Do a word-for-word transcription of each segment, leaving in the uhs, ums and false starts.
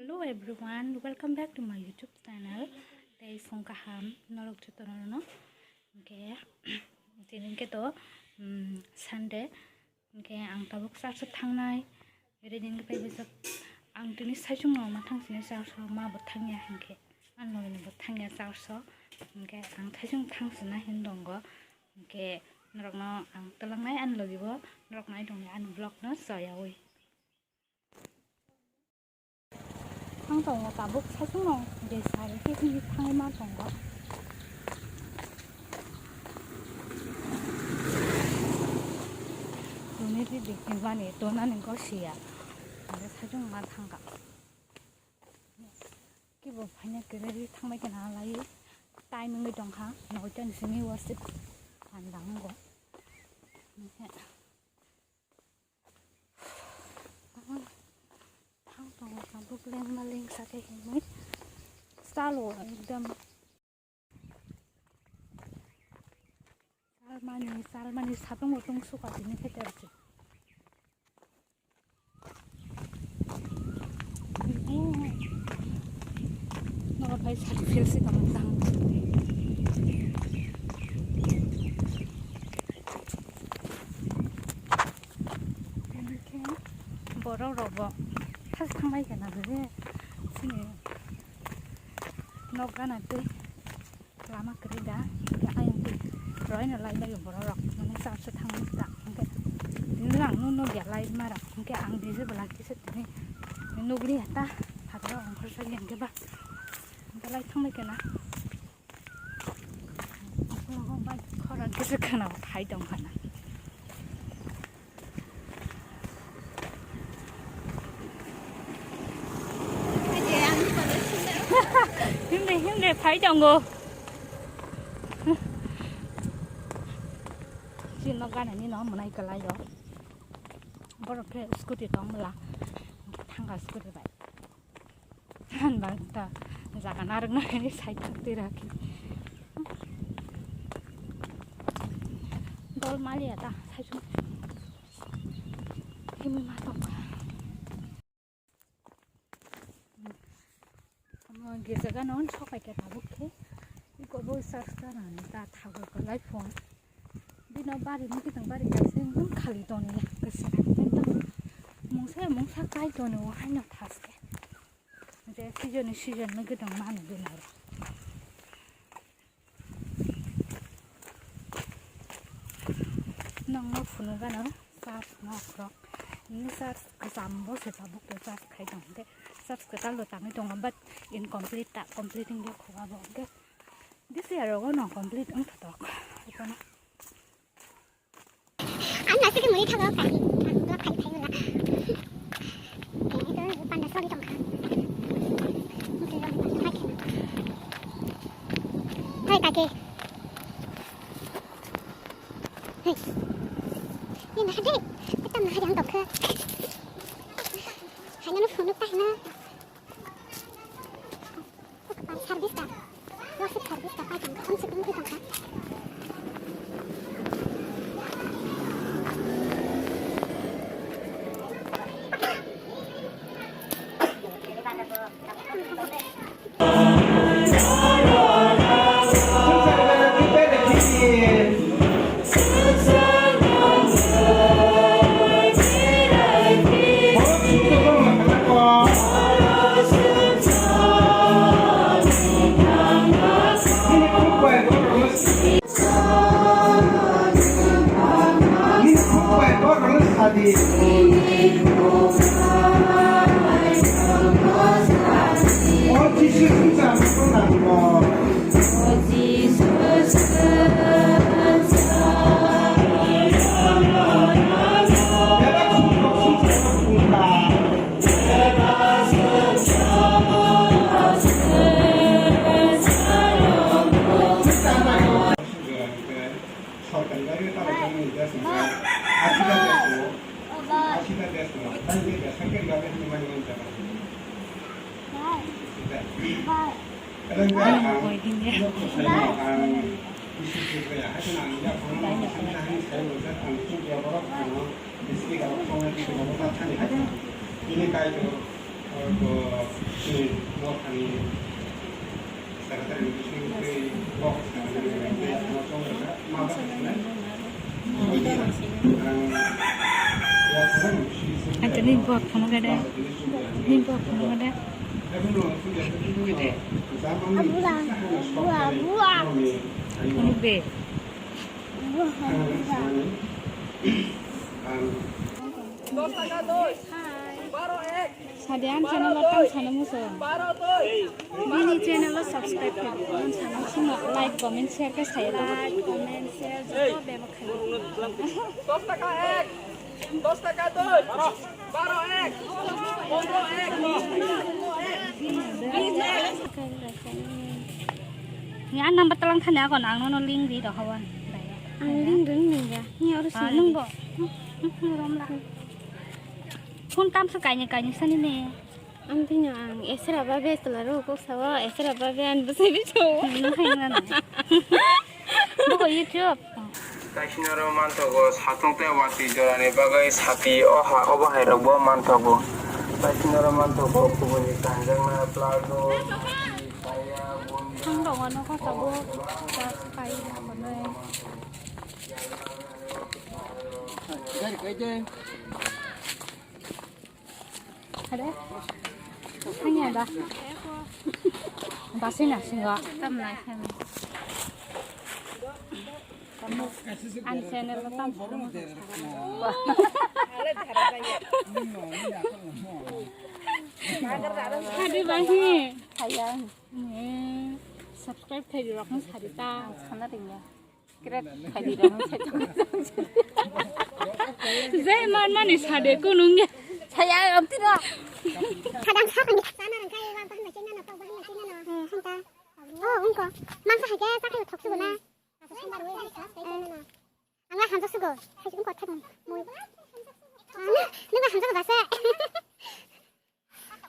Hello everyone, welcome back to my YouTube channel. Tei phung kaham norok jotono no. Hingke tini hingke to, mm, Sunday. Hingke ang tabuk church o thangnai. Ready hingke phai bwswk ang tini saichung no ma thang sini church o ma bo thangya hingke. Ang no bo thangya church o. Hingke ang saichung thang sina hin dongo. Hingke norok no ang twlangnai ani logi bo norok nai tongya ani vlog no choyawi. Thang tongo tabuk saichung no je sari khe hini thangwi ma tongo. Tuni di dikni bani tonani go siya. Aro saichung ma thangka. Kibo phaina kwrwi thangbai khe na lai. Time wngwi tongkha. Noita ni simi worship panda wngo. Thang tongo tabuk lengma lengsa khe himwi chalo ekdam. Chalmani, chalmani satung utung suka tini khe tersi. Noro phai sari philsi tong tang. Borok rok bo thas thangbai khe na bwle chini nok gana tei lama kwrwi da, hingke ayang twi roi no lai lai borok rok, mane church o thangwi da, hingke tini ang no nugya lai ma rok, hingke ang bisi bwla kisa tini nugli hata, hata ongkhor sa hingke ba, hingke lai thangbai khe na, khorang kisa khana phai tong khana. Himde, himde, phai tongo. Chini no ganani no mwnai kwlai o. Borok khe scooty tong bwla. Thangka scooty bai. Bang ta jaga narwk nai side thok twi rakhi. Dol maliya ta saichung. Himwi ma tongkha. Omo girja gana hwn sokai khe tabuk khe. Iko bo church gana ni ta thago kwlai phone. Bino bari mukitwng bari kaisa ekdom khali tonwi ya. Kaisa ekdom mungsa mungsa kai tonwi o haino thaske. Je season ni season mukitwng mano bino ro. Nokno phunukgano church nok rok. Nini church kwcham bo se tabuk to church khai tong hwnkhe church kwtal bo tangwi tongo, but incomplete ta complete wngya kho abo hwnkhe this year rogo no complete wngthotok. Ang naisik mui thago kai. Ang do kai kai wala. Kene to panda sori tong kha. Hai kake. Hai. Ni na de. Kita na de ang tong kha. Hai na phone ta na. Service ta. Worship service ta pai tang kha, khamse khamse tang kha. Sorkari bai tamo tamo ni desh ni, ashi ta desh no, ashi ta desh no, tamo ni desh sorkari bai ni mani mani jana. Eleng ta ang, ang isi si kaya, hai na ang ya kono ma sami na hai sai mo jat ang tu ya borok ang isi ka kono ti ko ta thani hai. Ini kai to, ko Ate ni bot phone gede. Ni bot phone gede. Abula, bua, bua. Phone be. Bua, bua. Sadian channel o tam sana muso. Bini channel o subscribe khe. Tam sana muso. Like, comment, share khe saya. Like, comment, share joto bebak khayo. Ni ang number talang thani ako nang nono link di rohawan. Ang link dun ni ya. Ni oro sini. Nung bo. Rom la. Phone tam sa kaini kaini sani ne. Ang tino ang esra ba be tolaro kok sawa esra ba be an bwsai bicho. Nung hai na. Bo YouTube. Taisinoro manthogo, satung tei watwi jorani bagwi sati o ha, obo hairokbo manthogo. Taisinoro manthogo, kubuni kanjakna, plazo, kaya, bunda. Thang tongo nokha tabuk, just kai hwnwi. Are? Thangya da. Basina singo. Tam nai khan. Ani channel lo tam. Hadi bahi. Hayang. Eh, subscribe khai di rok no sadi ta. Sana ringya. Kret khai di rok no sadi. Jai man mani sade kunung ya. Saya amti ro. Kadang sa kami sana rang kai wan pan na chena na pa wan na chena na. Eh, hanta. Oh, ungko. Man sa hage sa kai thok su na. Ang la hamjak sugo. Hai ungko thek mui. Nung hamjak basa.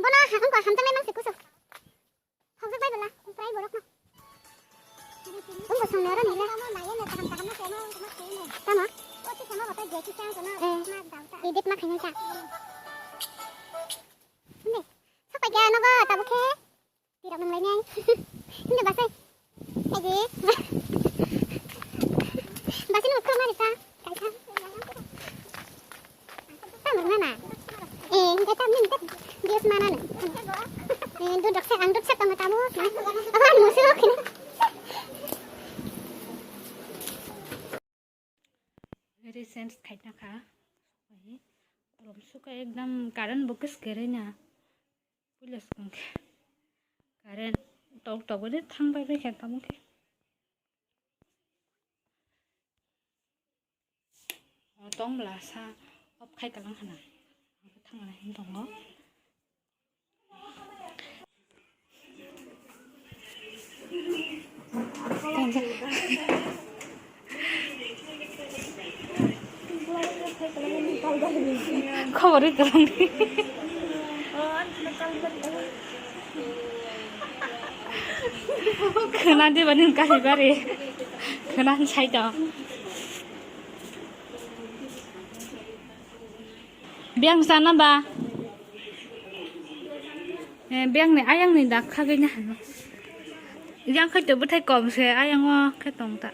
Bono ungko hamjak lai mang se kuso. Hamjak bai bela. Prai borok no. Ungko song nero ni la. Tama. Eh. Edit ma khaina ta. Hindi. Sapai ga no go tabuk khe. Tirok nang lainai. Hindi basai. Aji. Basai nang khulumani ta. Kaisa. Tamo nana. Eh, hindi tam hindi. Dios mana ni. Eh, duduk sa ang duduk sa tamo tamo. Apa musuh kini. Recent khaina kha. Kolom suka ekdam current bo kwswk kwrwi na. Puila swkang khe. Current tok tok bai thang bai bai khe tamo khe. Tong bwla sa off khai kalang khana. Thang na hin tongo. Khobor wi kwrwng. Khwna diba nini kahibari. Khwna sai tong. Biyang sana ba? Eh, biyang ni ayang ni dak khagwi na hano. Yang khai to bwthai kom se ayang o khe tong ta.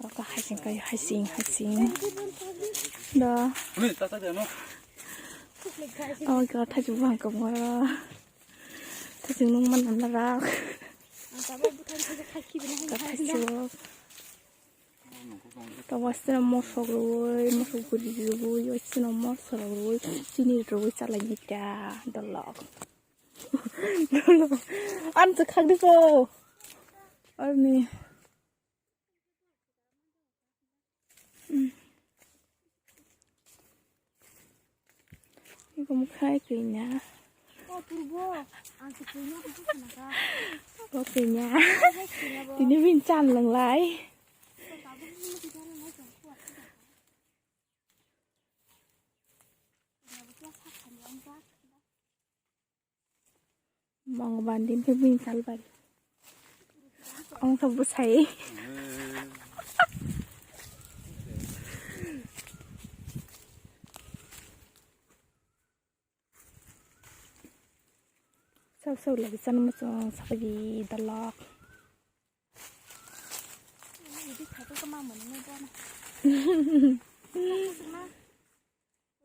Oro khe hasing kai, hasing, hasing. Da. Ui, tata de no. Oh my God, thaichuk bwkhang kwmwra. Thaichuk nung man nang rak. Thaichuk. Tabo sino mosok rwui, mosok guri rwui, sino mosok rwui, chini rwui chalai ni ta dolok. Dolok. Ang se khak di ko. Arni. Iko mukhai kwinya. O purbo, ang se kwinya ko sana ka. O kwinya. Tini bin chan langlai. Mong bandin ke bin salbari. Ong to busai. Sau lagi sana macam sapi di dalak. Ini di satu kemana mana gua nah.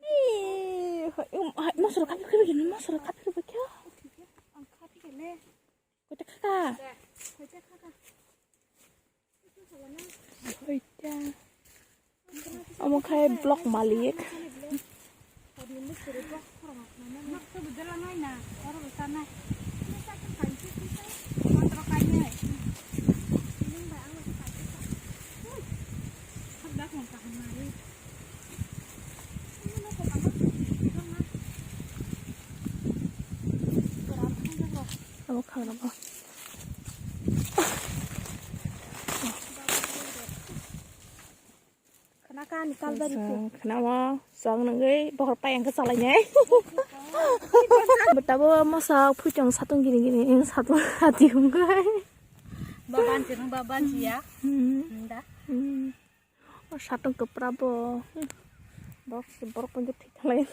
Ih, hai, um, hai, masuk kafe kafe gini, masuk kafe kafe kya? Ang kafe kene. Kau tak kaka. Kau tak kaka. Omo khai block malik. Abo kha rwgo. Khna ka ni kalbari ko. Khna mo, song nangwi bohor pai ang kha salai nai. Betabo mosa phuitong satung gini gini, satung hati hungkai. Baban sirung baban siya. Hmm. Nda. Hmm. O satung kwpra bo. Borok se borok pon thik khalai.